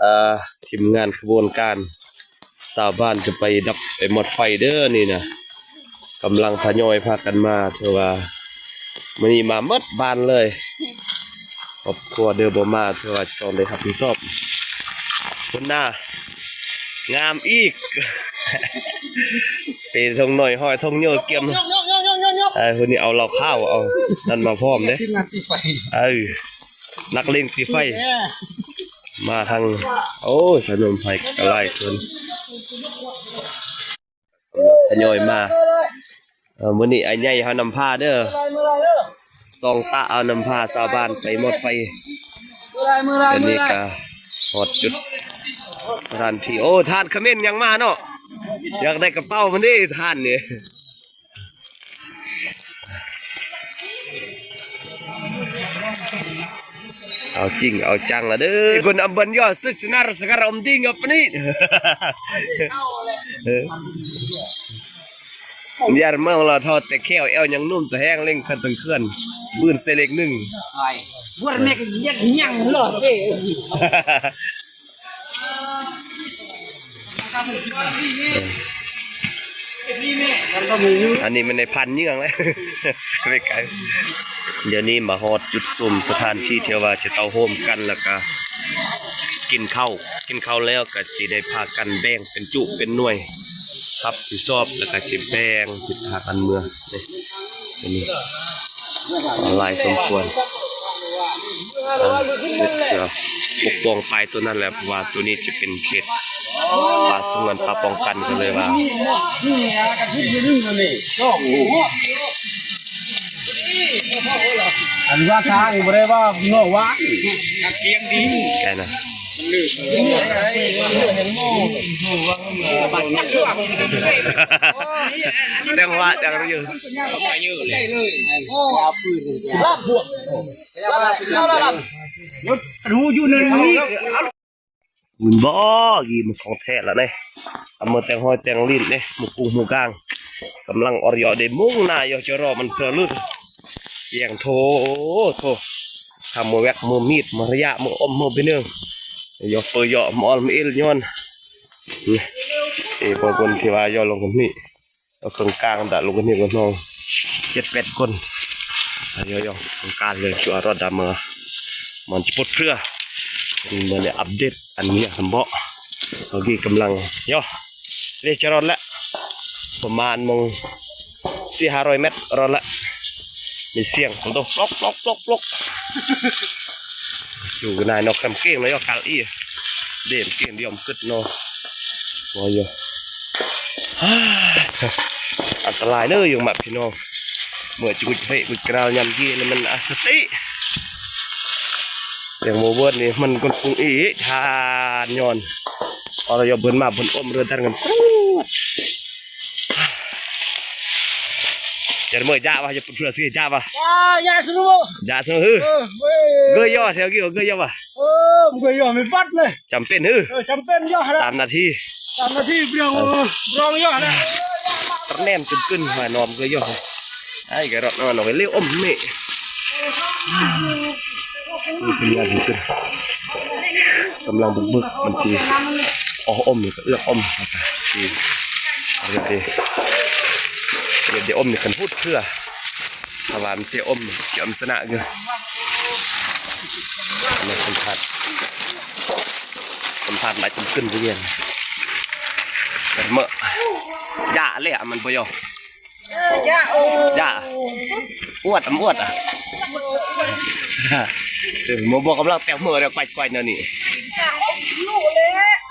ອ່າ ທີມງານຂະບວນການຊາວບ້ານຈະໄປດັບໄອ້ມອດໄຟເດີນີ້ນະ ກຳລັງທະຍອຍພາກັນມາ. ຖືວ່າມື້ນີ້ມາໝົດບ້ານເລີຍ ຄອບຄົວເດີບໍ່ມາ ຖືວ່າຈະຕ້ອງໄດ້ຮັບຜິດຊອບ. ຄົນໜ້າງາມອີກ ເປັນທົ່ງນ້ອຍຫ້ອຍທົ່ງໂຍກຽມ. ເອີ ຄົນນີ້ເອົາເຫຼົ້າຂາວ ເອົານັ້ນມາພ້ອມເດ້. ທີມງານຕີໄຟ ເອີ ນັກເລັ່ງຕີໄຟ ແມ່ ມາທາງ ໂອ້ຍ ສະໜຸມໄພກະຫຼາຍຄົນ ທະຍອຍມາ. ເອີ ມື້ນີ້ອ້າຍໃຫຍ່ເຮົານຳພາເດີ ສອງຕາເຮົານຳພາຊາວບ້ານໄປມອດໄຟ. ອັນນີ້ກະຮອດຈຸດສະຖານທີ່. ໂອ້ ທ່ານຂະເໝນຍັງມາເນາະ ຢາກໄດ້ກະເປົາມັນເດ້ທ່ານນີ້. ເອົາຈິງເອົາຈັງລະເດີ. Guna amban yo, sejenar segar om ding apa ni. Biar mau lah tho te kheo eo yang num te heng ling khan tang khan. Bun se lek nung. Buat mek yak nyang lo te. ອັນນີ້ມັນໄດ້ພັນເຍືອງແລ້ວ. ດຽວນີ້ມາຮອດຈຸດສຸມສະຖານທີ່ທີ່ວ່າຈະເຕົ້າໂຮມກັນ ແລ້ວກະກິນເຂົ້າ ກິນເຂົ້າແລ້ວກະຊິໄດ້ພາກັນແບ່ງເປັນຈຸເປັນໜ່ວຍ ຮັບຜິດຊອບ ແລ້ວກະຊິແບ່ງ ຊິພາກັນເມືອ. ນີ້ ຫຼາຍສົມຄວນ ອ່າ ເພື່ອປົກປ້ອງປາຍໂຕນັ້ນແຫຼະ ເພາະວ່າໂຕນີ້ຈະເປັນເຂດປ່າສະຫງວນ ປ່າປ້ອງກັນ ກໍເລີຍວ່າ ອັນວ່າທາງນີ້ບໍ່ໄດ້ວ່ານອກວ່າ ໄດ້ນະ. ແຕ່ງວ່າຈັງຢູ່ ລາບພວກ ລາບ ລາບ ລາບ ລາບ ຢູ່ນັ້ນນີ້ ແມ່ນບໍ່? ກີ້ມັນຂອງແທ້ລະເດ້ ເອົາມາແຕ່ງຫ້ອຍແຕ່ງລີ້ນເດ້ ໝູກຸງໝູກາງ ກຳລັງອອດເຍາະເດ້ ມຸ້ງໜ້າຢູ່ ຈະລໍມັນເພື່ອລຶດ ແຍງໂທ ໂທ ທຳມືແວັກ ມືມີດ ມືລະຍະ ມືອົມ ມືບີເນີງ ເຍາະເປີເຍາະ ມອລ ມະເອລ ຍ້ອນ ເອ ບໍ່ຄົນທີ່ວ່າເຍາະລົງກັນນີ້ ເອົາເຄື່ອງກາງດະລົງກັນນີ້ກັນເຮົາ ເຈັດແປດຄົນ ເຍາະໆ ເຄື່ອງກາງເລີຍ ຈວດຣອດດາເມືອ ມັນຈະປົດເພື່ອ ເມື່ອໄດ້ອັບເດດ ອັນນີ້ນຳເບາະ ໂອເຄ ກຳລັງເຍາະ ເລຈະຮອດແລ້ວ ປະມານມອງສີ່ຫ້າຮ້ອຍແມັດ ຮອດແລ້ວ ມີສຽງໂຕ ປລັອກ ປລັອກ ປລັອກ ປລັອກ ຢູ່ນາຍນອກຄຳເກັ່ງເນາະ ກາລອີ ເດມເກ່ງດຽມກຶດເນາະ ວ່າຢູ່ ອັນຕະລາຍເດີ ຢູ່ມາພີ່ນ້ອງ ເມື່ອຈະກຸດເພະກຸດກະນາວຍາມເຢັນມັນອາສະຕິ ຢ່າງບໍ່ເວີນນີ້ມັນຄົນປຸງອີກທານຍ້ອນ ອອລະຍອບເພິ່ນມາເພິ່ນອົມເຮືອນທັນກັນຕະຫຼອດ ຈະເມີຍະຫວະ ຈະເພື່ອຊິຈະຫວະ ຢາສະໜຸ ຢາສະໜຸ ເອີ ເກີຍຢໍແຖວກີ້ເກີຍຢໍຫວະ ເອີ ເກີຍຢໍໄມ່ບັດເລີຍ ຈຳເປັນເອີ ເອີ ຈຳເປັນຢໍຫັ້ນລະ ຕາມໜ້າທີ່ ຕາມໜ້າທີ່ ເລື່ອງ ເອີ ເລື່ອງຢໍຫັ້ນລະ ຕະແນມຈົນກຶນຫວານອມເກີຍຢໍ ໄອ້ກະຣອດນອນເອົາໄວ້ເລວອົມເມ ນີ້ຄືຍາດຂຶ້ນ ກຳລັງບຸກເບີກ ມັນຊິ ອໍ ອົມນີ້ກະເອື້ອກອົມ ຊິ ເຮັດເດ ເຮັດເດ ອົມນີ້ຄັນຫຸດເພື່ອ ຖ້າວ່າມັນຊິອົມ ຈະອົມຊະນະເດີ ມາສຳພາດ ສຳພາດຫຼາຍຈົນຂຶ້ນໄປວຽນ ເມີຍ ຢາແລ້ວມັນບໍ່ຢອມ ເອີ ຢາ ໂອ້ ຢາ ອວດ ອຳອວດອະ ເອີ ໝໍບອກກຳລັງແຕກເມີແລ້ວ ໄກວໆ ແນວນີ້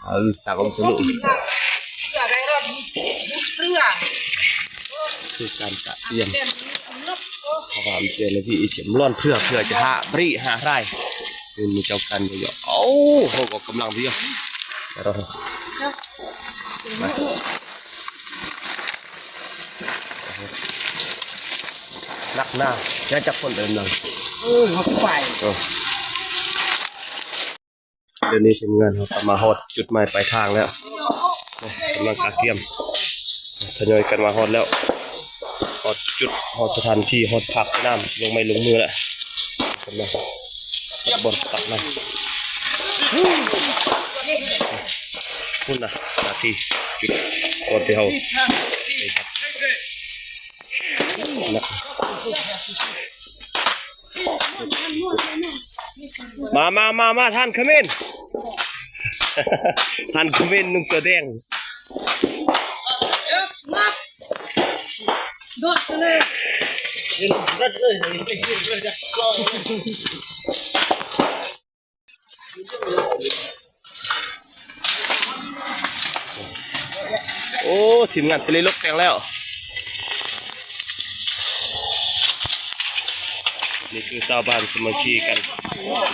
ເອີ ສ້າງຄວາມສະໜຸກ ຄືການກະຕຽມ ເພາະວ່າມັນເປັນທີ່ອີກ ມັນຮ້ອນເພື່ອ ເພື່ອຈະຫາບຣີຫາຮາຍ ຄືມີເຈົ້າກັນຢູ່ ເອົາ ເຮົາກໍກຳລັງຢູ່ ມາ ໜັກໜາ ແຕ່ຈັກຄົນເດີນຳ ເອີ ເຮົາໄປ ເອີ ດຽວນີ້ທີມງານເຮົາກະມາຮອດຈຸດໝາຍປາຍທາງແລ້ວ ກຳລັງກະກຽມ ທະຍອຍກັນມາຮອດແລ້ວ ຮອດຈຸດ ຮອດສະຖານທີ່ ຮອດພາກສະໜາມ ລົງໄມ້ລົງມືແລ້ວ ກຳລັງຈັດບ່ອນຕັກນ້ຳ ພຸ້ນນະ ໜ້າທີ່ຈຸດກ່ອນທີ່ເຮົາ ມາ ມາ ມາ ມາ ທ່ານຂະເໝນ ທ່ານຂະເໝນນຸ່ງເສື້ອແດງ ໂດດຊະເລີຍ. ໂອ້ ທີມງານຕະເລລົກແຕ່ງແລ້ວ. ນີ້ຄືຊາວບ້ານສາມັກຄີກັນ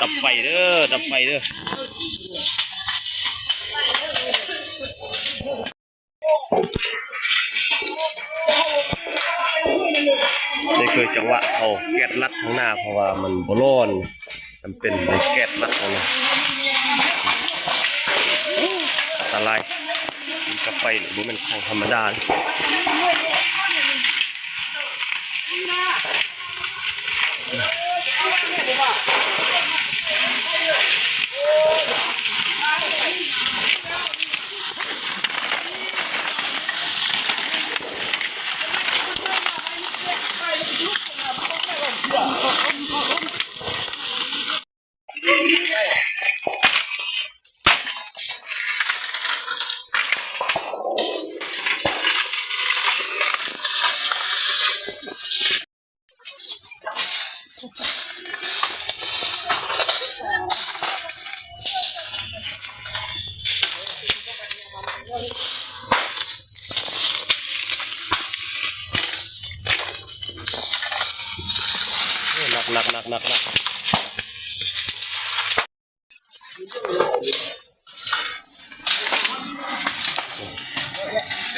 ດັບໄຟເດີ ດັບໄຟເດີ. ນີ້ຄືຈັງຫວະເອົາແກັດລັດທາງໜ້າ ເພາະວ່າມັນບໍ່ຮ້ອນ ຈຳເປັນເອົາແກັດລັດທາງໜ້າ ອັນຕະລາຍ ກິນກັບໄຟນີ້ບໍ່ແມ່ນຂອງທຳມະດາ.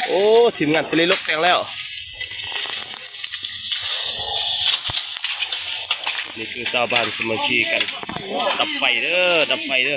ໂອ້ ທີມງານຕະເລລົກແຕ່ງແລ້ວ. ນີ້ຄືຊາວບ້ານສາມັກຄີກັນ ດັບໄຟເດີ ດັບໄຟເດີ.